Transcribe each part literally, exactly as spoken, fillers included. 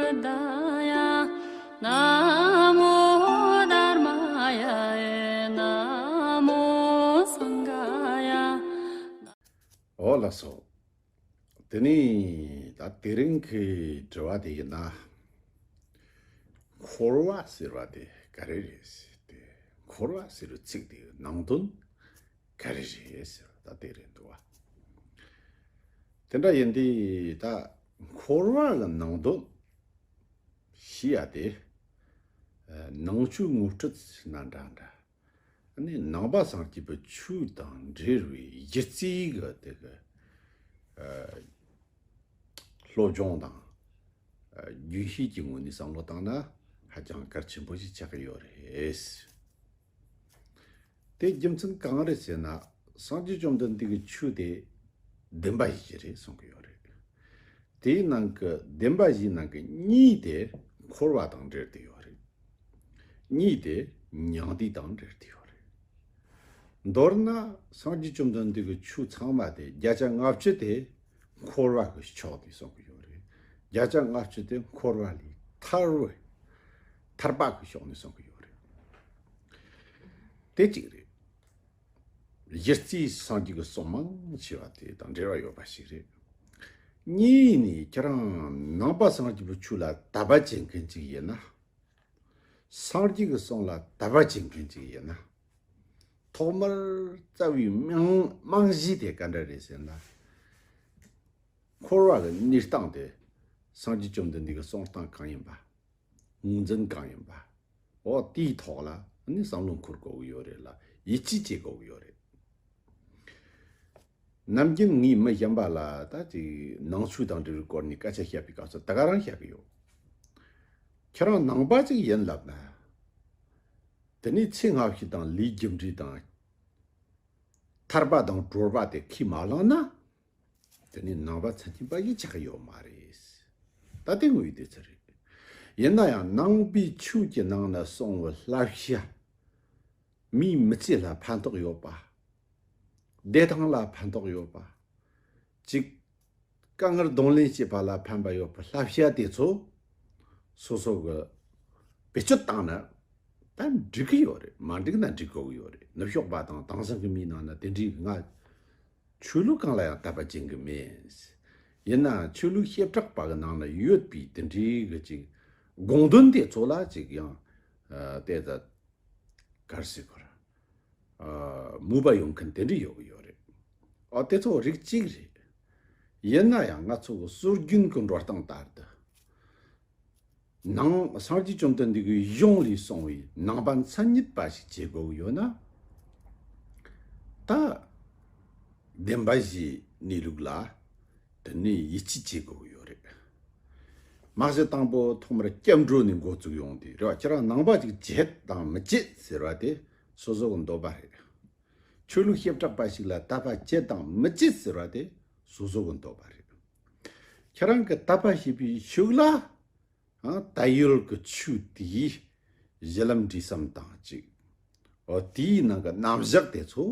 ད་ཡ། ན་མོ་དྷརྨ་ཡ། ན་མོ་སངྒྷ་ཡ། འོ་ལགས་སོ། དེ་ནས་ད་དེ་རིང་གི་དྲི་བ་དེ་ཡིན་ན། འཁོར་བ་ཟེར་བ་དེ་ག་རེ་རེད་ཟེར་ཏེ། འཁོར་བ་ཟེར་བའི་ཚིག་དེའི་ནང་དོན་ག་རེ་རེད་ཟེར་བ་ད་དེ་རེད་འདུག་བ། དེ་འདྲ་ཡིན་དུས་ད་འཁོར་བ་གི་ནང་དོན་ཤེས་ཡ་དེ། ཨ། ནང་ཆོས་ངོ་སྤྲོད་ཟེར་ན་འདྲ་འདྲ། ཨ་ནི་ནང་པ་སངས་རྒྱས་པའི་ཆོས་དང་འབྲེལ་བའི་གཞི་རྩའི་གི་དེ་གི། ཨ། སློབ་སྦྱོང་དང་། ཨ། རྒྱུན་ཤེས་ཀྱི་ངོས་ནས་བསམ་བློ་བཏང་ན་ཧ་ཅང་གལ་ཆེན་པོ་ཞིག་ཆགས་ཀྱི་ཡོད་རེད། དེ་རྒྱུ་མཚན་གང་རེད་ཟེར་ན། སངས་རྒྱས་བཅོམ་ལྡན་འདས་ཀྱི་ཆོས་དེ་བདེན་པ་བཞི་རེད་གསུང་གི་ཡོད་རེད། དེའི་ནང་གི་བདེན་པ་བཞིའི་ནང་གི་གཉིས་དེ་འཁོར་བ་དང་འབྲེལ་ཏེ་ཡོད་རེད། གཉིས་དེ་མྱང་འདས་དང་འབྲེལ་ཏེ་ཡོད་རེད། མདོར་ན་སངས་རྒྱས་བཅོམ་ལྡན་འདས་ཀྱི་ཆོས་ཚང་མ་དེ་བརྒྱ་ཆ་ལྔ་བཅུ་དེ་འཁོར་བ་གི་ཕྱོགས་ནས་གསུང་གི་ཡོད་རེད། བརྒྱ་ཆ་ལྔ་བཅུ་དེ་འཁོར་བ་ལས་ཐར་བའི་ཐར་པ་གི་ཕྱོགས་ནས་གསུང་གི་ཡོད་རེད། དེ་གཅིག་རེད། གཞི་རྩའི་སངས་རྒྱས་ཀྱི་གསུང་མང་ཆེ་བ་དེ་དང་འབྲེལ་བ་ཡོད་པ་ཞིག་རེད། གཉིས་ནས་ཁྱེད་རང་ནང་པ་སངས་རྒྱས་པའི་ཆོས་ལ་དད་པ་བྱེད་མཁན་ཅིག་ཡིན་ན། སངས་རྒྱས་ཀྱི་གསུང་ལ་དད་པ་བྱེད་མཁན་ཅིག་ཡིན་ན། ཐོག་མར་རྩ་བའི་རྨང་རྨང་གཞི་དེ་ག་འདྲ་རེད་ཟེར་ན། འཁོར་བ་གི་གནས་སྟངས་དེ་སངས་རྒྱས་བཅོམ་ལྡན་འདས་ཀྱི་གསུང་སྟངས་གང་ཡིན་པ། ངོས་འཛིན་གང་ཡིན་པ། འོ་དེའི་ཐོག་ལ་ནི་བསམ་བློ་འཁོར་དགོས་ཀྱི་ཡོད་རེད་ལ། ཡིད་ཆེས་བྱེད་དགོས་ཀྱི་ཡོད་རེད། ནམ་རྒྱུན་ངས་མི་གཞན་པ་ལ་ད་ཅིག་ནང་ཆོས་དང་འབྲེལ་བའི་སྐོར་ནས་སྐད་ཆ་བཤད་པའི་སྐབས་སུ་ད་ག་རང་བཤད་ཀྱི་ཡོད། ཁྱེད་རང་ནང་པ་ཅིག་ཡིན་ལབ་ན། དེ་ནས་ཚེ་སྔ་ཕྱི་དང་ལས་རྒྱུ་འབྲས་དང་། ཐར་པ་དང་གྲོལ་བ་དེ་ཁས་མ་བླངས་ན། དེ་ནི་ནང་པ་མཚན་ཉིད་པ་ཞིག་ཆགས་ཀྱི་ཡོད་མ་རེད། ད་དེ་དངོས་ཡོད་བདེན་འཚོལ་རེད། ཡིན་ན་ཡང་ནང་པའི་ཆོས་ཀྱི་ནང་ན་གསུངས་པའི་བསླབ་བྱ། མིའི་མི་ཚེ་ལ་ཕན་ཐོགས་ཡོད་པ། བདེ་ཐང་ལ་ཕན་ཐོགས་ཡོད་པ། གཅིག་དཀའ་ངལ་གདོང་ལེན་བྱེད་པ་ལ་ཕན་པ་ཡོད་པའི་བསླབ་བྱ་དེ་ཚོ། སོ་སོ་གི་བེད་སྤྱོད་བཏང་ན། ད་འགྲིག་གི་ཡོད་རེད། མ་འགྲིག་ན་འགྲིག་དགོས་ཀྱི་ཡོད་རེད། ནུབ་ཕྱོགས་པ་དང་དེང་སང་གི་མིའི་ནང་ན་དེ་འདྲའི་ང་ཆོས་ལུགས་གང་ལ་ཡང་དད་པ་བྱེད་ཀྱི་མེད། ཡིན་ནའང་ཆོས་ལུགས་བྱེ་བྲག་པ་གི་ནང་ན་ཡོད་པའི་དེ་འདྲའི་གི་ཅིག་དགོངས་དོན་དེ་ཚོ་ལ་ཅིག་ཡང་ཨ་བལྟས་ད། ག་རེ་ཟེར་དགོས་རེད། ཨ་མོས་པ་ཡོང་མཁན་དེ་འདྲ་ཡོད་ཀྱི་ཡོད་རེད། ཨ་དེ་ཚོ་རིགས་གཅིག་རེད། ཡིན་ན་ཡང་ང་ཚོ་གི་སྲོལ་རྒྱུན་གྱི་འགྲོ་སྟངས་ལྟར་དུ། ནང་སངས་རྒྱས་བཅོམ་ལྡན་འདས་ཀྱི་གཞུང་ལས་གསུངས་པའི་ནང་པ་མཚན་ཉིད་པ་ཞིག་བྱེད་དགོས་ཀྱི་ཡོད་ན། ད། བདེན་པ་བཞིའི་གནས་ལུགས་ལ་དེ་ནས་ཡིད་ཆེས་བྱེད་དགོས་ཀྱི་ཡོད་རེད། མ་གཞི་དང་པོ་ཐོག་མར་སྐྱབས་འགྲོ་ནས་འགོ་བཙུགས་ཡོང་དུས་རེད་བ། ཁྱེད་རང་ནང་པ་ཅིག་བྱེད་དང་མི་བྱེད་ཟེར་བ་དེ་སོ་སོ་གི་འདོད་པ་རེད། ཆོས་ལུགས་བྱེ་བྲག་པ་ཞིག་ལ་དད་པ་བྱེད་དང་མི་བྱེད་ཟེར་བ་དེ་སོ་སོ་གི་འདོད་པ་རེད། ཁྱེད་རང་གི་དད་པ་བྱེད་པའི་ཕྱོགས་ལ། ཨ་ད་ཡོད་ཀྱི་ཆོས་དེའི་གཞི་ལམ་འབྲས་གསུམ་དང་གཅིག་འོ་དེའི་ནང་གི་རྣམ་གཞག་དེ་ཚོ་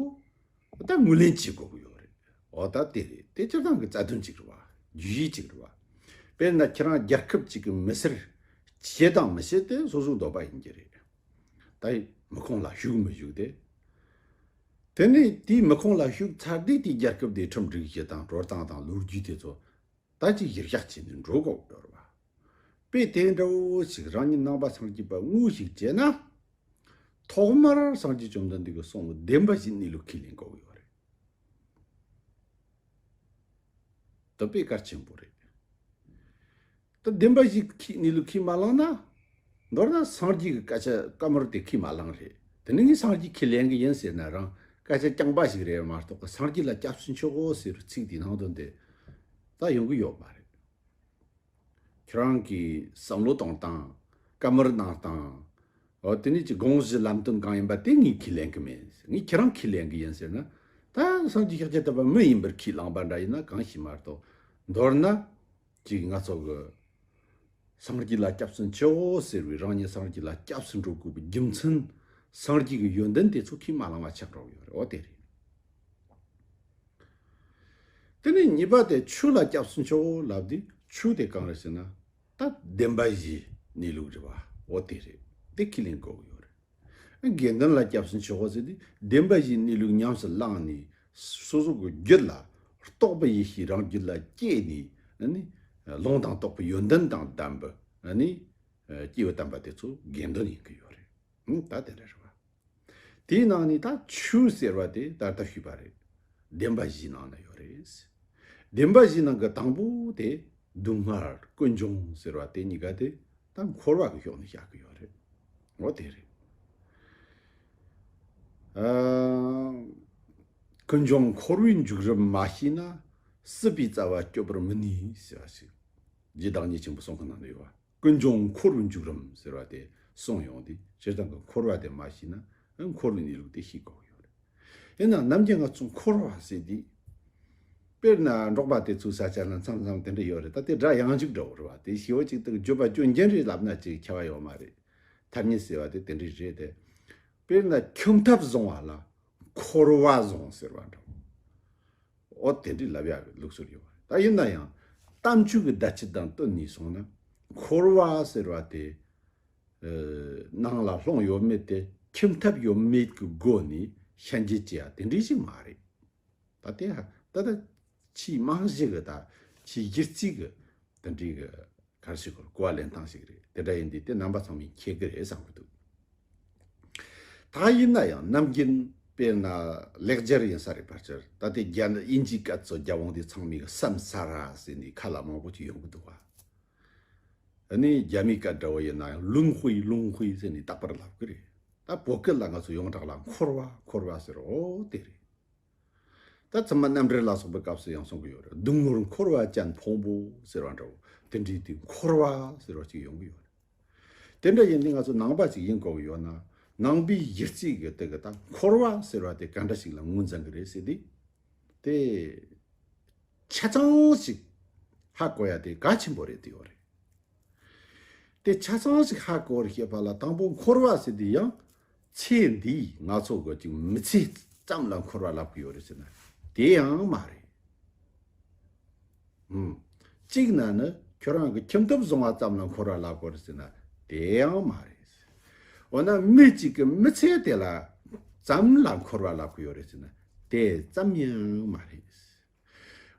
ད་ངོས་ལེན་བྱེད་དགོས་ཀྱི་ཡོད་རེད། འོ་ད་དེ་རེད། དེ་སྤྱིར་བཏང་གི་རྩ་དོན་གཅིག་རེད་བ། བརྗོད་གཞི་གཅིག་རེད་བ། དཔེར་ན་ཁྱེད་རང་རྒྱལ་ཁབ་ཅིག་གི་མི་སེར་བྱེད་དང་མི་བྱེད་དེ་སོ་སོའི་འདོད་པ་ཡིན་གྱི་རེད། ད་མི་ཁོངས་ལ་ཞུགས་མི་ཞུགས་དེ། དེ་ནས་དེའི་མི་ཁོངས་ལ་ཞུགས་ཚར་དུས་དེའི་རྒྱལ་ཁབ་དེའི་ཁྲིམས་སྒྲིག་གཞི་དང་འགྲོ་སྟངས་དང་ལོ་རྒྱུས་དེ་ཚོ། ད་ཅིག་གཞིར་བཞག་བྱས་ནས་འགྲོ་དགོས་ཡོད་རེད་བ། དཔེ་དེ་འདྲ་བོ་ཞིག་རང་ཉིད་ནང་པ་སངས་རྒྱས་པ་དངོས་ཤིག་བྱས་ན། ཐོག་མར་སངས་རྒྱས་བཅོམ་ལྡན་འདས་ཀྱིས་གསུངས་པའི་བདེན་པ་བཞིའི་གནས་ལུགས་ཁས་ལེན་དགོས་ཡོད་རེད། དེ་དཔེ་གལ་ཆེན་པོ་རེད། ད་བདེན་པ་བཞིའི་ཁས་གནས་ལུགས་ཁས་མ་བླངས་ན། མདོར་ན་སངས་རྒྱས་ཀྱི་སྐད་ཆ་བཀའ་མོལ་དེ་ཁས་མ་བླངས་རེད། དེ་ནི་ངས་སངས་རྒྱས་ཁས་ལེན་གི་ཡིན་ཟེར་ན་རང་སྐད་ཆ་རྐྱང་པ་ཞིག་རེད་མ་གཏོགས། སངས་རྒྱས་ལ་སྐྱབས་སུ་མཆིའོ་ཟེར་བའི་ཚིག་དེའི་ནང་དོན་དེ་ད་ཡོང་གི་ཡོད་མ་རེད། ཁྱེད་རང་གིས་བསམ་བློ་གཏོང་སྟངས། བཀའ་མོལ་གནང་སྟངས། འོ་དེ་ནས་ཀྱི་དགོངས་གཞི་ལམ་སྟོན་གང་ཡིན་པ་དེ་ངས་ཁས་ལེན་གི་མེད། ངས་ཁྱེད་རང་ཁས་ལེན་གི་ཡིན་ཟེར་ན། ད་སངས་རྒྱས་ཤཱཀྱ་ཐུབ་པ་མི་ཡིན་པར་ཁས་བླངས་པ་འདྲ་ཡིན་ན་གང་ཞིག་མ་གཏོགས། མདོར་ན། ཅིག་ང་ཚོ་གི་སངས་རྒྱས་ལ་སྐྱབས་སུ་མཆིའོ་ཟེར་བའི་རང་ཉིད་སངས་རྒྱས་ལ་སྐྱབས་སུ་འགྲོ་དགོས་པའི་རྒྱུ་མཚན། སངས་རྒྱས་ཀྱི་ཡོན་ཏན་དེ་ཚོ་ཁས་མ་བླངས་པ་ཆགས་འགྲོ་གི་ཡོད་རེད། འོ་དེ་རེད། དེ་ནས་གཉིས་པ་དེ་ཆོས་ལ་སྐྱབས་སུ་མཆིའོ་ལབ་དུས་ཆོས་དེ་གང་རེད་ཟེར་ན། ད་བདེན་པ་བཞིའི་གནས་ལུགས་རེད་བ། འོ་དེ་རེད། དེ་ཁས་ལེན་དགོས་ཀྱི་ཡོད་རེད། དགེ་འདུན་ལ་སྐྱབས་སུ་མཆིའོ་ཟེར་དུས་བདེན་པ་བཞིའི་གནས་ལུགས་ཉམས་སུ་བླངས་ནས། སོ་སོ་གི་རྒྱུད་ལ་རྟོགས་པའི་ཡེ་ཤེས་རང་རྒྱུད་ལ་སྐྱེས་ནས་ནི། ལུང་དང་རྟོགས་པའི་ཡོན་ཏན་དང་ལྡན་པའི་ནི་སྐྱེས་བུ་དམ་པ་དེ་ཚོ་དགེ་འདུན་ཡིན་གྱི་ཡོད་རེད། ད་དེ་འདྲ་རེད་བ། དེའི་ནང་ནས་ད་ཆོས་ཟེར་བ་དེ་ད་ལྟ་ཞུས་པ་རེད། བདེན་པ་བཞིའི་ནང་ན་ཡོད་རེད། བདེན་པ་བཞིའི་ནང་གི་དང་པོ་དེ་སྡུག་བསྔལ་ཀུན་འབྱུང་ཟེར་བ་དེ་གཉིས་ཀ་དེ་ད་འཁོར་བ་གི་ཕྱོགས་ནས་བཤད་ཀྱི་ཡོད་རེད། འོ་དེ་རེད། ཨ། ཀུན་འབྱུང་འཁོར་བའི་འཇུག་རིམ་མ་ཤེས་ན། སྲིད་པའི་རྩ་བ་གཅོད་པར་མི་ནུས་ཟེར་བ་ཞིག་རྗེ་བདག་ཉིད་ཆེན་པོ་གསུང་གི་ནང་ན་ཡོད་བ། ཀུན་འབྱུང་འཁོར་བའི་འཇུག་རིམ་ཟེར་བ་དེ་གསུངས་ཡོང་དུས་སྤྱིར་བཏང་གི་འཁོར་བ་དེ་མ་ཤེས་ན་འཁོར་བའི་གནས་ལུགས་དེ་ཤེས་དགོས་ཀྱི་ཡོད་རེད། ཡིན་ནའང་ནམ་རྒྱུན་ང་ཚོ་འཁོར་བ་ཟེར་དུས། དཔེར་ན་འབྲོག་པ་དེ་ཚོའི་ས་ཆ་ན་མཚམས་མཚམས་དེ་འདྲ་ཡོད་རེད། ད་དེ་སྒྲ་ཡང་འཇུག་འདྲ་བོ་རེད་བ། དེ་ཞེ་པོ་ཅིག་ཏུ་བརྗོད་པ་སྐྱོན་ཅན་རེད་ལབ་ན་ཅིག་ཁྱད་པར་ཡོད་མ་རེད། ཐ་སྙད་ཟེར་བ་དེ་དེ་འདྲ་རེད་དེ། དཔེར་ན་ཁྱིམ་ཐབ་བཟུང་བ་ལ་འཁོར་བ་བཟུང་ཟེར་བ་འདྲ་བོ། འོ་དེ་འདྲའི་ལབ་ཡག་གི་ལུགས་སྲོལ་ཡོད་པ་རེད། ད་ཡིན་ན་ཡང་གཏམ་རྒྱུད་ཀྱི་བརྡ་ཆད་དང་བསྟུན་ནས་སོང་ན། འཁོར་བ་ཟེར་བ་དེ་ནང་ལ་ལྷུང་ཡོད་མེད་དེ། ཁྱིམ་ཐབ་ཡོད་མེད་ཀྱི་སྒོ་ནས་ཤན་འབྱེད་བྱེད་ཡ་དེ་འདྲའི་ཞིག་མ་རེད། ད་དེ་ད་ལྟ་ཆེས་རྨང་གཞི་གི་ད་ཆེས་གཞི་རྩའི་གི་དེ་འདྲའི་གི་ག་རེ་ཞིག་གོ་གོ་བ་ལེན་སྟངས་ཤིག་རེད། དེ་འདྲ་ཡིན་དུས་དེ་རྣམ་པ་ཚང་མས་མཁྱེན་གི་རེད་བསམ་གི་འདུག་ད་ཡིན་ན་ཡང་ནམ་རྒྱུན་དཔེར་ན་ལེགས་སྦྱར་ཡིན་ས་རེད་པ། སྤྱིར་ད་ལྟའི་རྒྱ་ནི་དབྱིན་ཇིའི་སྐད་ཚོ་རྒྱ་བོང་དེ་ཚང་མས་སམ་ས་ར་ཟེར་ནས་ཁ་ལ་མང་པོ་ཅིག་ཡོང་གི་འདུག་བ། ཨ་ནི་རྒྱ་མིའི་སྐད་འདྲ་བོ་ཡིན་ན་ཡང་ལུན་ཧུའི་ལུན་ཧུའི་ཟེར་ནས་རྟག་པར་ལབ་གི་རེད། ད་བོད་སྐད་ལ་ང་ཚོ་ཡོངས་གྲགས་ལ་འཁོར་བ་འཁོར་བ་ཟེར། འོ་དེ་རེད། ད་ཚད་མ་རྣམ་འགྲེལ་ལ་སོགས་པའི་སྐབས་སུ་ཡང་གསུང་གི་ཡོད་རེད། སྡུག་བསྔལ་འཁོར་བ་ཅན་ཕུང་པོ་ཟེར་བ་འདྲ་བོ། དེ་འདྲའི་དུས་འཁོར་བ་ཟེར་བ་ཅིག་ཡོང་གི་ཡོད་རེད། དེ་འདྲ་ཡིན་དུས་ང་ཚོ་ནང་པ་ཅིག་ཡིན་དགོས་ཀྱི་ཡོད་ན། ནང་པའི་གཞི་རྩའི་གི་དེ་གི་ད་འཁོར་བ་ཟེར་བ་དེ་ག་འདྲ་ཞིག་ལ་ངོས་འཛིན་གི་རེད་ཟེར་དུས། དེ་ཆ་ཚང་ཞིག་ཧ་གོ་ཡ་དེ་གལ་ཆེན་པོ་རེད་དེ་ཡོད་རེད། དེ་ཆ་ཚང་ཞིག་ཧ་གོ་བར་བྱེད་པ་ལ་དང་པོ་འཁོར་བ་ཟེར་དུས་ཡང་ཚེ་འདིའི་ང་ཚོ་གི་ཅིག་མི་ཚེ་ཙམ་ལ་འཁོར་བ་ལབ་གི་ཡོད་རེད་ཟེར་ན་དེ་ཡང་མ་རེད། ཨུམ། གཅིག་ན་ནི་ཁྱོད་རང་གི་ཁྱིམ་ཐབ་བཟུང་བ་ཙམ་ལ་འཁོར་བ་ལབ་གི་ཡོད་རེད་ཟེར་ན་དེ་ཡང་མ་རེད། འོ་ན་མི་གཅིག་གི་མི་ཚེ་དེ་ལ་ཙམ་ལ་འཁོར་བ་ལབ་གི་ཡོད་རེད་ཟེར་ན་དེ་ཙམ་ཡང་མ་རེད།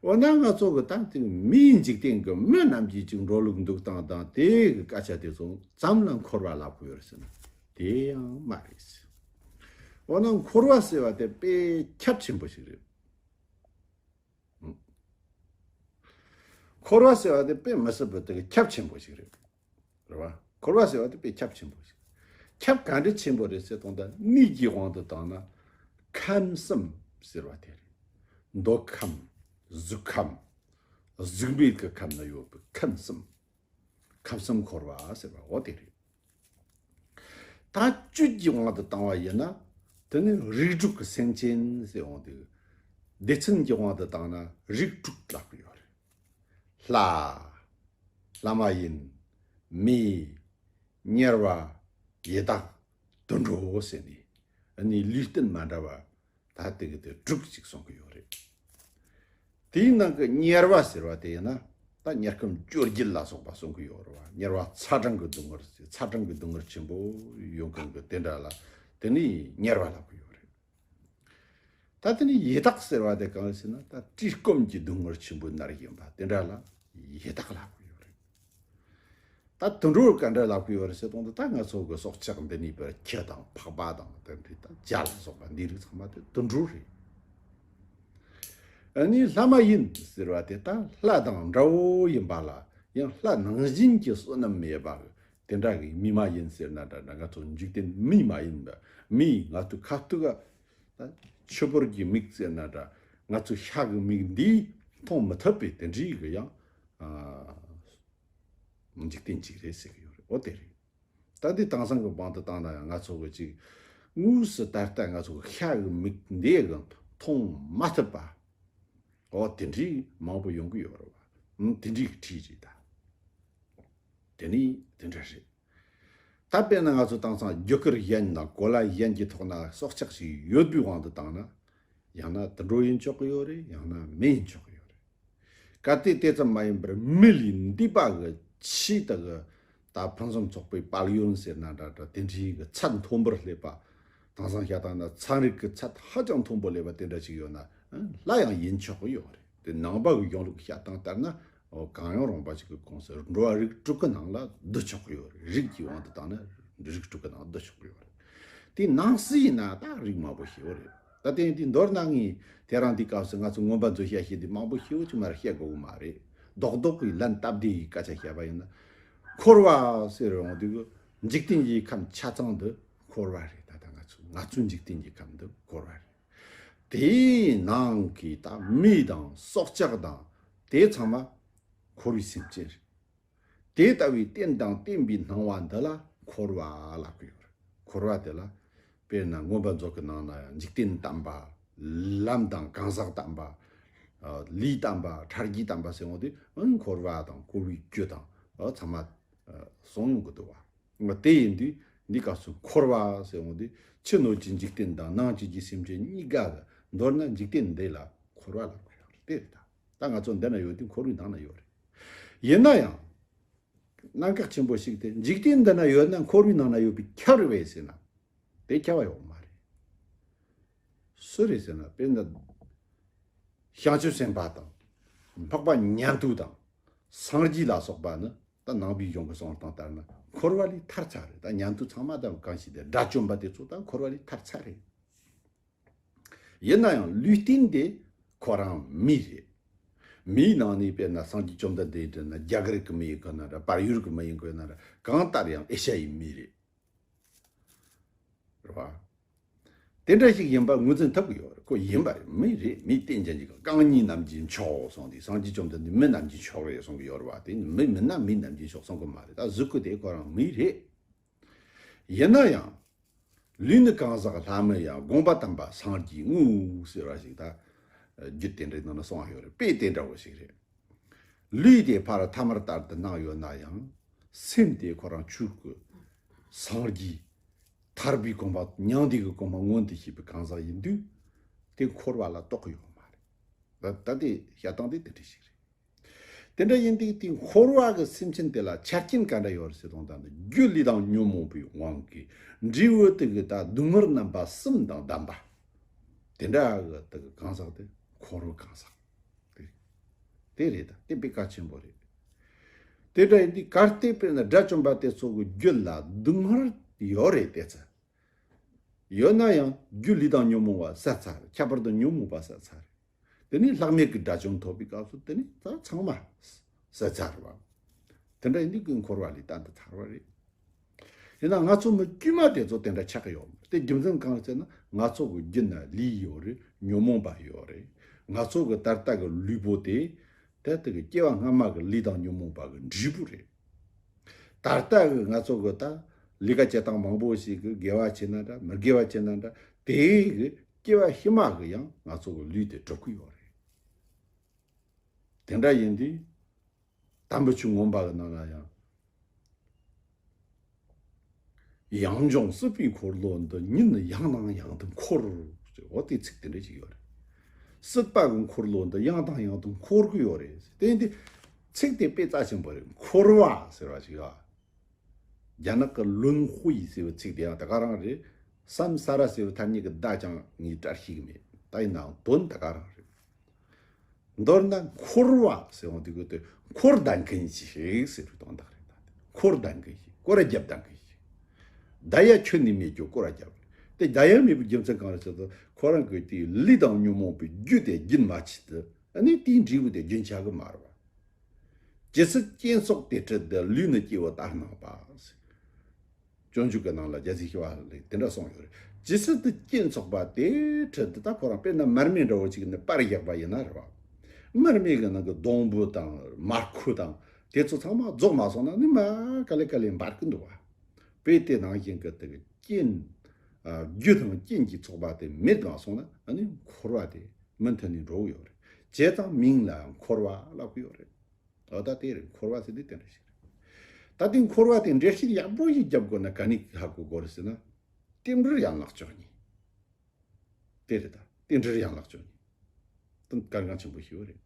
འོ་ན་ང་ཚོ་གི་ད་དེ་མིའི་འཇིག་རྟེན་གི་མི་རྣམས་ཀྱི་ཅིག་འགྲོ་ལུགས་འདུག་སྟངས་དང་དེ་གི་སྐད་ཆ་དེ་ཚོ་ཙམ་ལ་འཁོར་བ་ལབ་གི་ཡོད་རེད་ཟེར་ན་དེ་ཡང་མ་རེད། འོ་ན་འཁོར་བ་ཟེར་བ་དེ་དཔེ་ཁྱབ་ཆེན་པོ་ཞིག་རེད། འཁོར་བ་ཟེར་བ་དེ་དཔེ་མི་སྲིད་པའི་དེ་གི་ཁྱབ་ཆེན་པོ་ཞིག་རེད། རེད་བ། འཁོར་བ་ཟེར་བ་དེ་དཔེ་ཁྱབ་ཆེན་པོ་ཞིག་ཁྱབ་ག་འདྲ་ཆེན་པོ་རེད་ཟེར་དང་ད་གནས་ཀྱི་དབང་དུ་བཏང་ན། ཁམས་གསུམ་ཟེར་བ་དེ་རེད། མདོ་ཁམས། གཟུགས་ཁམས། གཟུགས་མེད་ཀྱི་ཁམས་ན་ཡོད་པའི་ཁམས་གསུམ། ཁམས་གསུམ་འཁོར་བ་ཟེར་བ་འོ་དེ་རེད། ད་བཅུད་ཀྱི་དབང་དུ་བཏང་བ་ཡིན་ན། དེ་ནི་རིགས་དྲུག་གི་སེམས་ཅན་ཟེར་འོང་དུས། སྡེ་ཚན་གྱི་དབང་དུ་བཏང་ན་རིགས་དྲུག་ལབ་ཀྱི་ཡོད་རེད། ལྷ། ལྷ་མ་ཡིན། མི། དམྱལ་བ། ཡི་དྭགས། དུད་འགྲོ་ཟེར་ནས་ཨ་ནི་ལུས་རྟེན་མ་འདྲ་བ་ད་དེ་གི་དེ་དྲུག་ཅིག་གསུང་གི་ཡོད་རེད། དེའི་ནང་གི་དམྱལ་བ་ཟེར་བ་དེ་ཡིན་ན་ད་དམྱལ་ཁམས་བཅོ་བརྒྱད་ལ་སོགས་པ་གསུང་གི་ཡོད་རེད་བ། དམྱལ་བ་ཚ་གྲང་གི་སྡུག་བསྔལ་ཟེར། ཚ་གྲང་གི་སྡུག་བསྔལ་ཆེན་པོ་ཡོང་མཁན་གི་དེ་འདྲ་ལ་དེ་ནི་དམྱལ་བ་ལབ་གི་ཡོད་རེད། ད་དེ་ནི་ཡི་དྭགས་ཟེར་བ་དེ་གང་ཟེར་ན་ད་བཀྲེས་སྐོམ་གྱི་སྡུག་བསྔལ་ཆེན་པོ་མནར་བཞིན་པ་དེ་འདྲ་ལ་ཡི་དྭགས་ལབ་གི་ཡོད་རེད། ད་དུད་འགྲོ་ག་འདྲ་ལབ་གི་ཡོད་རེད་ཟེར་དུས་ད་ང་ཚོ་གི་སྲོག་ཆགས་འདི་ནས་བར་ཁྱི་དང་ཕག་པ་དང་དེ་འདྲའི་ད་བྱ་ལ་སོགས་པ་འདི་རིགས་ཚང་མ་དེ་དུད་འགྲོ་རེད། ཨ་ནི་ལྷ་མ་ཡིན་ཟེར་བ་དེ་ད་ལྷ་དང་འདྲ་བོ་ཡིན་པ་ལ་ཡང་ལྷ་ནང་བཞིན་གྱི་བསོད་ནམས་མེད་པ་དེ་འདྲ་གི་མི་མ་ཡིན་ཟེར་ན་འདྲ་འདྲ། ང་ཚོ་འཇིག་རྟེན་མི་མ་ཡིན་པ་མི་ང་ཚོ་ཁ་ཐུག་ག་ད་ཆུ་བུར་གྱི་མིག་ཟེར་ན་འདྲ། ང་ཚོ་ཤ་གི་མིག་འདིས་མཐོང་མི་ཐུབ་པའི་དེ་འདྲའི་གི་ཡང་ཨ། འཇིག་རྟེན་གཅིག་རེད་ཟེར་གི་ཡོད་རེད། འོ་དེ་རེད། ད་འདི་དེང་སང་གི་དབང་དུ་བཏང་ན་ཡང་ང་ཚོ་གི་ཅིག་དངོས་སུ་ད་ལྟ་ང་ཚོ་གི་ཤ་གི་མིག་འདི་གི་མཐོང་མ་ཐུབ་པ། འོ་དེ་འདྲའི་མང་པོ་ཡོང་གི་ཡོད་རེད་བ། ཨང་། དེ་འདྲའི་གི་ཁྲིད་རེད་ད། དེ་ནི་དེ་འདྲ་རེད། ད་དཔེར་ན་ང་ཚོ་དེང་སང་རྒྱུ་སྐར་གཞན་དང་གོ་ལ་གཞན་གྱི་ཐོག་ན་སྲོག་ཆགས་ཤིག་ཡོད་པའི་དབང་དུ་བཏང་ན། ཡང་ན་དུད་འགྲོ་ཡིན་ཆོག་གི་ཡོད་རེད། ཡང་ན་མི་ཡིན་ཆོག་གི་ཡོད་རེད། གལ་ཏེ་དེ་ཙམ་མ་ཡིན་པར་མི་ལས་འདས་པ་གི་ ཆེས་ད་གི་ད་ཕུན་སུམ་ཚོགས་པའི་དཔལ་ཡོན་ཟེར་ན་འདྲ་འདྲ། དེ་འདྲའི་གི་ཚད་མཐོན་པོར་སླེབས་པ། དེང་སང་བཤད་སྟངས་ན་ཚན་རིག་གི་ཚད་ཧ་ཅང་མཐོན་པོ་སླེབས་པ་དེ་འདྲ་ཞིག་ཡོད་ན། སླར་ཡང་ཡིན་ཆོག་གི་ཡོད་རེད། དེ་ནང་པ་གི་གཞུང་ལུགས་བཤད་སྟངས་ལྟར་ན། འོ། གང་ཡང་རུང་བ་ཞིག་གི་ཁོངས་སུ་འགྲོ་བ་རིགས་དྲུག་གི་ནང་ལ་བསྡུ་ཆོག་གི་ཡོད་རེད། རིགས་ཀྱི་དབང་དུ་བཏང་ན་རིགས་དྲུག་གི་ནང་བསྡུ་ཆོག་གི་ཡོད་རེད། དེ་ནང་གསེས་ཡིན་ན་ད་རིགས་མང་པོ་ཞིག་ཡོད་རེད། ད་དེ་ཡིན་དུས་མདོར་ན་ངས་དེ་རིང་འདི་སྐབས་སུ་ང་ཚོ་མངོན་པ་མཛོད་བཤད་བཤད་དེ་མང་པོ་ཞིག་ཅིག་མར་བཤད་དགོས་གི་མ་རེད། རྡོག་རྡོག་གི་ལན་སྟབས་བདེ་ཡི་སྐད་ཆ་བཤད་པ་ཡིན་ན། འཁོར་བ་ཟེར་འོང་དུས་འཇིག་རྟེན་གྱི་ཁམས་ཆ་ཚང་འདི་འཁོར་བ་རེད། ད་ལྟ་ང་ཚོ་ང་ཚོའི་འཇིག་རྟེན་གྱི་ཁམས་འདི་འཁོར་བ་རེད། དེའི་ནང་གི་ད་མི་དང་སྲོག་ཆགས་དང་དེ་ཚང་མ་འཁོར་བའི་སེམས་ཅན་རེད། དེ་ལྟ་བུའི་རྟེན་དང་བརྟེན་པའི་སྣང་བ་འདི་ལ་འཁོར་བ་ལབ་ཀྱི་ཡོད་རེད། འཁོར་བ་དེ་ལ་དཔེར་ན་མངོན་པ་མཛོད་ཀྱི་ནང་ན་ཡང་འཇིག་རྟེན་དམ་པ། ལམ་དང་གང་ཟག་དམ་པ། ལས་དམ་པ། ཁྲར་གྱི་དམ་པ་ཟེར་འོང་དུས་འཁོར་བ་དང་འཁོར་བའི་རྒྱུ་དང་ཚང་མ་གསུངས་ཡོང་གི་འདུག་བ། དེ་ཡིན་དུས་འདི་སྐབས་སུ་འཁོར་བ་ཟེར་འོང་དུས་ཕྱི་སྣོད་ཀྱི་འཇིག་རྟེན་དང་ནང་བཅུད་ཀྱི་སེམས་ཅན་གཉིས་ཀ་གི། མདོར་ན་འཇིག་རྟེན་འདི་ལ་འཁོར་བ་ལབ་ཀྱི་ཡོད་རེད། དེ་རེད། ད་ད་ང་ཚོ་འདི་ན་ཡོད་དུས་འཁོར་བའི་ནང་ན་ཡོད་རེད། ཡིན་ན་ཡང་། གནད་འགག་ཆེན་པོ་ཞིག་དེ་འཇིག་རྟེན་འདི་ན་ཡོད་ན་འཁོར་བའི་ནང་ན་ཡོད་པས་ཁྱབ་རེད་པས་ཟེར་ན། དེ་ཁྱབ་པ་ཡོད་མ་རེད། སུ་རེད་ཟེར་ན་དཔེར་ན་བྱང་ཆུབ་སེམས་དཔའ་དང་། འཕགས་པ་ཉན་ཐོས་དང་། སངས་རྒྱས་ལ་སོགས་པ་ནི་ད་ནང་པའི་གཞུང་གི་གསུང་སྟངས་ལྟར་ན་འཁོར་བ་ལས་ཐར་ཚར་རེད། ད་ཉན་ཐོས་ཚང་མ་དང་གང་ཞིག་དེ་དགྲ་བཅོམ་པ་དེ་ཚོ་ད་འཁོར་བ་ལས་ཐར་ཚར་རེད། ཡིན་ན་ཡང་ལུས་རྟེན་དེ་ཁོ་རང་མི་རེད། མིའི་ནང་ནས་དཔེར་ན་སངས་རྒྱས་བཅོམ་ལྡན་འདས་དེ་ན་རྒྱ་གར་གྱི་མི་ཡིན་དགོས་ན་འདྲ། བལ་ཡུལ་གྱི་མི་ཡིན་དགོས་ན་འདྲ། གང་ལྟར་ཡང་ཨེ་ཤ་ཡའི་མི་རེད། རེད་བ། དེ་འདྲ་ཞིག་ཡིན་པ་ངོས་འཛིན་ཐུབ་ཀྱི་ཡོད་རེད། ཁོ་ཡིན་པ་རེད། མི་རེད། མི་རྟེན་ཅན་གྱི་རྐང་གཉིས་རྣམས་ཀྱི་མཆོག་གསུངས་ཏེ། སངས་རྒྱས་བཅོམ་ལྡན་འདས་མི་རྣམས་ཀྱི་མཆོག་རེད་གསུང་གི་ཡོད་རེད་བ། དེ་ནི་མི་མིན་ན་མི་རྣམས་ཀྱི་མཆོག་གསུང་གི་མ་རེད། ད་གཟུགས་སྐུ་དེ་ཁོ་རང་མི་རེད། ཡིན་ན་ཡང་། ལུས་ནི་གང་ཟག་ལྷ་མི་ཡང་། དགོངས་པ་དམ་པ་སངས་རྒྱས་དངོས། ཟེར་བ་ཞིག་ད་རྒྱུད་དེ་འདྲའི་ནང་ན་གསུངས་ཡོད་རེད། དཔེ་དེ་འདྲ་བོ་ཞིག་རེད། ལུས་དེ་ཕར་ཐ་མལ་ལྟར་དུ་སྣང་ཡོད་ན་ཡང་། སེམས་དེ་ཁོ་རང་ཆོས་སྐུ་སངས་རྒྱས་ཐར་པའི་གོ་འཕང་། མྱང་འདས་ཀྱི་གོ་འཕང་མངོན་དུ་བྱེད་པའི་གང་ཟག་ཡིན་དུས། དེ་འཁོར་བ་ལ་གཏོགས་ཀྱི་ཡོད་མ་རེད། ད་ད་དེ་བཤད་སྟངས་དེ་དེ་འདྲ་ཞིག་རེད། དེ་འདྲ་ཡིན་དུས་དེ་འཁོར་བ་གི་སེམས་ཅན་དེ་ལ་ཆ་རྐྱེན་ག་འདྲ་ཡོད་རེད་ཟེར་དུས། ད་ནི་རྒྱུ་ལས་དང་ཉོན་མོངས་པའི་དབང་གིས་འབྲས་བུ་དེ་གི་ད་སྡུག་བསྔལ་རྣམ་པ་གསུམ་དང་ལྡན་པ། དེ་འདྲ་གི་དེ་གི་གང་ཟག་དེ་འཁོར་བའི་གང་ཟག་དེ་དེ་རེད། ད་དེ་དཔེ་གལ་ཆེན་པོ་རེད། དེ་འདྲ་ཡིན་དུས་གལ་ཏེ་དཔེར་ན་དགྲ་བཅོམ་པ་དེ་ཚོ་གི་རྒྱུད་ལ་སྡུག་བསྔལ་ཡོད་རེད་དེ་ཚེ། ཡོད་ན་ཡང་རྒྱུ་ལས་དང་ཉོན་མོངས་པ་བསལ་ཚར། ཁྱད་པར་དུ་ཉོན་མོངས་པ་བསལ་ཚར། དེ་ནས་ལྷག་མེད་ཀྱི་དགྲ་བཅོམ་ཐོབ་པའི་སྐབས་སུ་དེ་ནི་ད་ཚང་མ་བསལ་ཚར་བ། དེ་འདྲ་ཡིན་དུས་ཀྱི་འཁོར་བ་ལས་གཏན་དུ་ཐར་བ་རེད། ཡིན་ན་ང་ཚོ་མི་དཀྱུས་མ་དེ་ཚོ་དེ་འདྲ་ཆགས་ཀྱི་ཡོད་མ་རེད། དེ་རྒྱུ་མཚན་གང་ཟེར་ན། ང་ཚོ་གི་རྒྱུད་ན་ལས་ཡོད་རེད། ཉོན་མོངས་པ་ཡོད་རེད། ང་ཚོ་གི་ད་ལྟ་གི་ལུས་པོ་དེ། དེ་དེ་གི་སྐྱེ་བ་སྔ་མ་གི་ལས་དང་ཉོན་མོངས་པ་གི་འབྲས་བུ་རེད། ད་ལྟ་གི་ང་ཚོ་གི་ད་ལས་ཀ་བྱེད་སྟངས་མང་པོ་ཞིག་གི་དགེ་བ་བྱེད་ན་འདྲ། མི་དགེ་བ་བྱེད་ན་འདྲ། དེ་གི་སྐྱེ་བ་ཕྱི་མ་གི་ཡང་ང་ཚོ་གི་ལུས་དེ་གྲུབ་ཀྱི་ཡོད་རེད། དེ་འདྲ་ཡིན་དུས། དམ་པའི་ཆོས་མངོན་པ་གི་ནང་ན་ཡང་། ཡང་འབྱུང་སྲིད་པའི་འཁོར་ལོ་འདི། ཉིད་ནི་ཡང་དང་ཡང་དུ་འཁོར། འོ་དེ་ཚིག་དེ་འདྲ་ཞིག་ཡོད་རེད། སྲིད་པ་གི་འཁོར་ལོ་འདི་ཡང་དང་ཡང་དུ་འཁོར་གི་ཡོད་རེད། དེ་འདི་ཚིག་དེ་དཔེ་རྩ་ཆེན་པོ་རེད། འཁོར་བ་ཟེར་བ་ཞིག་ཡོད། རྒྱ་ནག་གི་ལུན་ཧུའེ་ཟེར་བའི་ཚིག་དེ་ཡང་ད་ག་རང་རེད། སམ་ས་ར་ཟེར་བའི་ཐ་སྙད་ཀྱི་བརྡ་ཀྱང་ངས་བཀྲལ་ཤེས་ཀྱི་མེད། ད་ཡིན་ནའང་དོན་ད་ག་རང་རེད། མདོར་ན་འཁོར་བ་ཟེར་བ་འདི་གོ་དེ་འཁོར་ལྡན་མཁན་ཞིག་ཟེར་བའི་དོན་དག་རེད། ད་དེ་འཁོར་ལྡན་མཁན་ཞིག་སྐོར་ར་རྒྱབ་ལྡན་མཁན་ཞིག་བརྡ་ཡ་ཁྱོན་ནས་མེད་རྒྱུ་སྐོར་ར་རྒྱབ་རེད། དེ་བརྡ་ཡ་མེད་པའི་རྒྱུ་མཚན་གང་རེད་ཟེར་དུས། ཁོ་རང་གི་དེའི་ལས་དང་ཉོན་མོངས་པའི་རྒྱུ་དེ་རྒྱུན་མ་ཆད་དུ། ཨ་ནི་དེའི་འབྲས་བུ་དེ་རྒྱུན་ཆད་གི་མ་རེད་བ། ཇི་སྲིད་རྐྱེན་ཚོགས་དེ་འཁྲུལ་དུ། ལུས་ནི་སྐྱེ་བོ་ལྟར་སྣང་བ། སྤྱོད་འཇུག་གི་ནང་ལ་རྒྱལ་སྲས་ཞི་བ་ལྷས་དེ་འདྲ་གསུངས་ཡོད་རེད། ཇི་སྲིད་དུ་རྐྱེན་ཚོགས་པ་དེ་འཁྲུལ་དུ། ད་ཁོ་རང་དཔེར་ན་མར་མེ་འདྲ་བོ་ཅིག་ནི་པར་བཞག་པ་ཡིན་ན་རེད་བ། མར་མེ་གི་ནང་གི་སྡོང་བུ་དང་མར་ཁུ་དང་དེ་ཚོ་ཚང་མ་རྫོགས་མ་སོང་ན་ནི་མར་ག་ལེ་ག་ལེ་འབར་གི་འདུག་བ། དཔེ་དེ་ནང་བཞིན་གི་དེ་གི་རྐྱེན། ཨ། རྒྱུ་དང་རྐྱེན་གྱི་ཚོགས་པ་དེ་མེད་མ་སོང་ན། ཨ་ནི་འཁོར་བ་དེ་མུ་མཐུད་ནས་འགྲོ་གི་ཡོད་རེད། བྱས་ཙང་མིང་ལ་འཁོར་བ་ལབ་ཀྱི་ཡོད་རེད། འོ་ད་དེ་རེད། འཁོར་བ་ཟེར་དུས་དེ་འདྲ་ཞིག་རེད། ད་དེ་འཁོར་བ་དེ་འགྲེལ་བཤད་ཡག་པོ་ཞིག་རྒྱབ་དགོས་ན་ག་ནས་ཧ་གོ་དགོས་རེད་ཟེར་ན། རྟེན་འབྲེལ་ཡན་ལག་བཅུ་གཉིས། དེ་རེད། ད་རྟེན་འབྲེལ་ཡན་ལག་བཅུ་གཉིས་དེ་གལ་འགངས་ཆེན་པོ་ཞིག་རེད།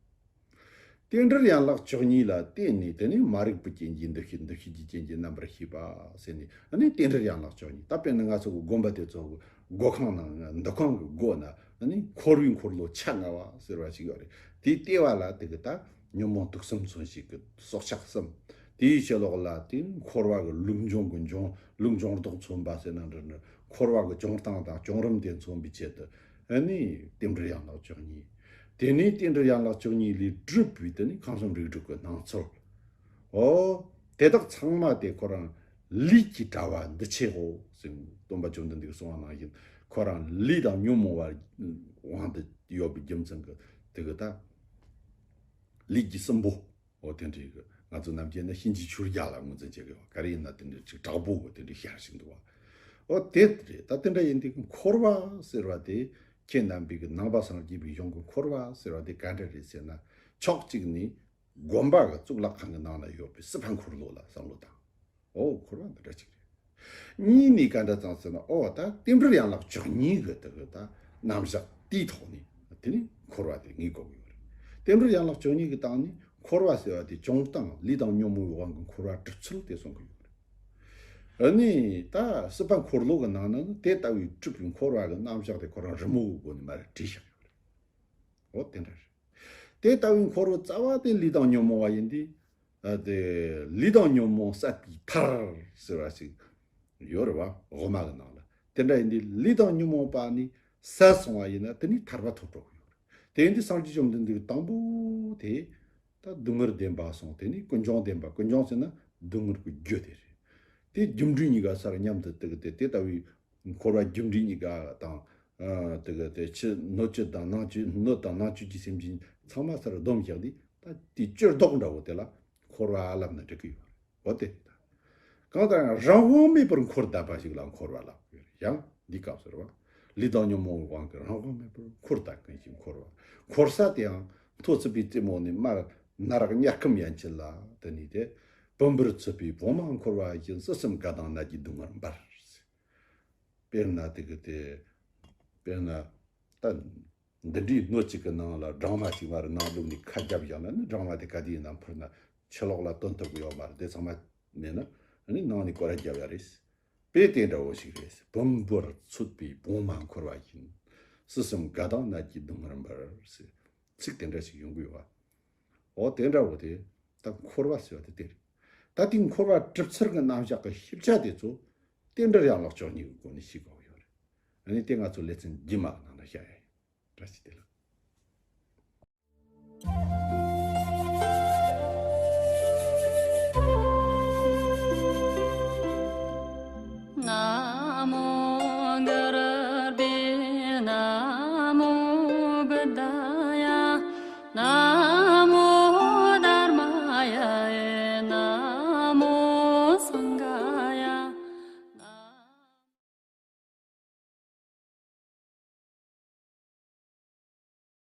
རྟེན་འབྲེལ་ཡན་ལག་བཅུ་གཉིས་ལ་བརྟེན་ནས། དེ་ནས་མ་རིག་པའི་རྐྱེན་གྱིས་འདུ་ཤེས། འདུ་ཤེས་ཀྱི་རྐྱེན་གྱིས་རྣམ་པར་ཤེས་པ་ཟེར་ནས། ཨ་ནི་རྟེན་འབྲེལ་ཡན་ལག་བཅུ་གཉིས། ད་དཔེར་ན་ང་ཚོ་གི་དགོན་པ་དེ་ཚོ་གི་སྒོ་ཁང་ནང་། འདུ་ཁང་གི་སྒོ་ན་ཨ་ནི་འཁོར་བའི་འཁོར་ལོ་ཆ་ལྔ་བ་ཟེར་བ་ཞིག་ཡོད་རེད། དེའི་ལྟེ་བ་ལ་དེ་གི་ད་ཉོན་མོངས་དུག་གསུམ་མཚོན་བྱེད་ཀྱི་སྲོག་ཆགས་གསུམ། དེའི་ཕྱི་ལོགས་ལ་དེ་འཁོར་བ་གི་ལུགས་འབྱུང་གི་འབྱུང་། ལུགས་འབྱུང་ལྡོག་མཚོན་པ་ཟེར་ན་འདྲ་འདྲ། འཁོར་བ་གི་བྱུང་སྟངས་དང་བྱུང་རིམ་དེ་མཚོན་པའི་ཆེད་དུ། ཨ་ནི་རྟེན་འབྲེལ་ཡན་ལག་བཅུ་གཉིས། དེ་ནས་རྟེན་འབྲེལ་ཡན་ལག་བཅུ་གཉིས་ལས་གྲུབ་པའི་དེ་ནི་ཁམས་གསུམ་རིགས་དྲུག་གི་སྣང་ཚུལ། འོ། དེ་དག་ཚང་མ་དེ་ཁོ་རང་ལས་ཀྱི་དྲ་བ་འདུ་བྱེད་འོ་ཟེར། སྟོན་པ་བཅོམ་ལྡན་འདས་ཀྱིས་གསུངས་པ་ནང་བཞིན། ཁོ་རང་ལས་དང་ཉོན་མོངས་པ་དབང་དུ་ཡོད་པའི་རྒྱུ་མཚན་གྱིས་དེ་གི་ད་ལས་ཀྱི་སྲིན་པོ། འོ། དེ་འདྲའི་གི་ང་ཚོ་ནམ་རྒྱུན་ནི་གཤིན་རྗེའི་ཆོས་རྒྱལ་ལ་ངོས་འཛིན་བྱེད་ཀྱི་ཡོད། ག་རེ་ཡིན་ན་དེ་འདྲའི་ཅིག་དྲག་པོ་གི་དེ་འདྲའི་ཤར་བཞིན་འདུག་བ། འོ། དེ་རེད། ད་དེ་འདྲ་ཡིན་དུས་འཁོར་བ་ཟེར་བ་དེ། ཁྱེད་རྣམ་པའི་གི་ནང་པ་སངས་རྒྱས་པའི་གཞུང་གི་འཁོར་བ་ཟེར་བ་དེ་ག་འདྲ་རེད་ཟེར་ན། ཕྱོགས་གཅིག་ནས་དགོན་པ་གི་གཙུག་ལག་ཁང་གི་ནང་ན་ཡོད་པའི་སྲིད་པ་འཁོར་ལོ་ལ་བསམ་བློ་བཏང་། འོ། འཁོར་བ་འདི་འདྲ་ཅིག་རེད། གཉིས་ནས་ག་འདྲ་ཙང་ཟེར་ན། འོ། ད་རྟེན་འབྲེལ་ཡན་ལག་བཅུ་གཉིས་གི་དེ་གི་ད་རྣམ་གཞག་དེའི་ཐོག་ནས་དེ་ནི་འཁོར་བ་དེ་ངེས་དགོས་ཀྱི་ཡོད་རེད། རྟེན་འབྲེལ་ཡན་ལག་བཅུ་གཉིས་ཀྱི་སྟེང་ནས་འཁོར་བ་ཟེར་བ་དེ་བྱུང་སྟངས། ལས་དང་ཉོན་མོངས་པའི་དབང་གིས་འཁོར་བ་གྲུབ་ཚུལ་དེ་གསུང་གི་ཡོད་རེད། ཨ་ནི་ད་སྲིད་པ་འཁོར་ལོ་གི་ནང་ན་ནི་དེ་ལྟ་བུའི་གྲུབ་པའི་འཁོར་བ་གི་རྣམ་གཞག་དེ་ཁོ་རང་རི་མོ་གི་སྒོ་ནས་མར་བྲིས་བཞག་ཡོད་རེད། འོ། དེ་འདྲ་རེད། དེ་ལྟ་བུའི་འཁོར་བའི་རྩ་བ་དེ་ལས་དང་ཉོན་མོངས་པ་ཡིན་ཏེ། ཨ། དེ་ལས་དང་ཉོན་མོངས་ཟད་པའི་ཐར་ཟེར་བ་ཞིག་ཡོད་རེད་བ། དབུ་མ་གི་ནང་ལ། དེ་འདྲ་ཡིན་དུས་ལས་དང་ཉོན་མོངས་པ་ནི་ཟད་སོང་བ་ཡིན་ན་དེ་ནི་ཐར་པ་ཐོབ་འགྲོ་གི་ཡོད་རེད། དེ་ཡིན་དུས་སངས་རྒྱས་བཅོམ་ལྡན་འདས་ཀྱི་དང་པོ་དེ་ད་སྡུག་བསྔལ་བདེན་པ་སོང་། དེ་ནི་ཀུན་འབྱུང་བདེན་པ། ཀུན་འབྱུང་ཟེར་ན་སྡུག་བསྔལ་གྱི་རྒྱུ་དེ་རེད། དེ་རྒྱུ་འབྲས་གཉིས་ཀ་སར་མཉམ་དུ་བཏུག་སྟེ། དེ་ལྟ་བུའི་འཁོར་བ་རྒྱུ་འབྲས་གཉིས་ཀ་དང་། ཨ། དེ་གི་དེ་ཕྱི་སྣོད་བཅུད་དང་ནང་བཅུད། སྣོད་དང་ནང་བཅུད་ཀྱི་སེམས་ཅན་ཚང་མ་སར་བསྡོམས་བཞག་དུས། ད་དེའི་སྤྱིར་ལྡོག་འདྲ་བོ་དེ་ལ་འཁོར་བ་ལབ་ན་འགྲིག་གི་ཡོད་རེད། འོ་དེ་རེད། ད་གང་ལྟར་ཡང་རང་དབང་མེད་པར་འཁོར་བསྡད་པ་ཞིག་ལ་འཁོར་བ་ལབ་ཀྱི་ཡོད་རེད། ཡང་འདི་སྐབས་སུ་རེད་བ། ལས་དང་ཉོན་མོངས་དབང་གིས་རང་དབང་མེད་པར་འཁོར་བསྡད་མཁན་ཞིག་འཁོར་བ། འཁོར་ས་དེའང་མཐོ་ཚུད་པའི་རྩེ་མོ་ནས་མར་ནར་དམྱལ་ཁམས་ཡན་ཆད་ལ། དེ་ནས་དེ་བུམ་པར་ཚུད་པའི་བུང་མ་འཁོར་བ་བཞིན། སྲིད་གསུམ་དགའ་དང་ནད་ཀྱིས་སྡུག་བསྔལ་འབར། དཔེར་ན་དེ་གི་དེ། དཔེར་ན་ད་འདི་འདྲའི་སྣོད་ཅིག་གི་ནང་ལ་སྦྲང་མ་ཅིག་མར་ནང་བླུགས་ནས་ཁ་བརྒྱབ་བཞག་ན་ནི། སྦྲང་མ་དེ་ག་དུས་ཡིན་ན་འཕུར་ན་ཕྱི་ལོགས་ལ་བཏོན་ཐུབ་ཀྱི་ཡོད་མ་རེད། དེ་ཚང་མ་མེད་ན་ནི་ནང་ནས་སྐོར་ར་བརྒྱབ་ཡ་རེད། དཔེ་དེ་འདྲ་བོ་ཞིག་རེད། བུམ་པར་ཚུད་པའི་བུང་མ་འཁོར་བ་བཞིན། སྲིད་གསུམ་དགའ་དང་ནད་ཀྱིས་སྡུག་བསྔལ་འབར་ཟེར། ཚིག་དེ་འདྲ་ཞིག་ཡོང་གི་ཡོད་བ། འོ། དེ་འདྲ་བོ་དེ་ད་འཁོར་བ་ཟེར་བ་དེ་དེ་རེད། ད་དེ་འཁོར་བ་གྲུབ་ཚུལ་གྱི་རྣམ་གཞག་གི་ཞིབ་ཆ་དེ་ཚོ་རྟེན་འབྲེལ་ཡན་ལག་བཅུ་གཉིས་ཀྱི་སྒོ་ནས་ཤེས་དགོས་ཡོད་རེད། ཨ་ནི་དེ་ང་ཚོ་ལེ་ཚན་རྗེས་མ་གི་ནང་ལ་བཤད་ཡ་ཡིན། བཀྲ་ཤིས་བདེ་ལེགས།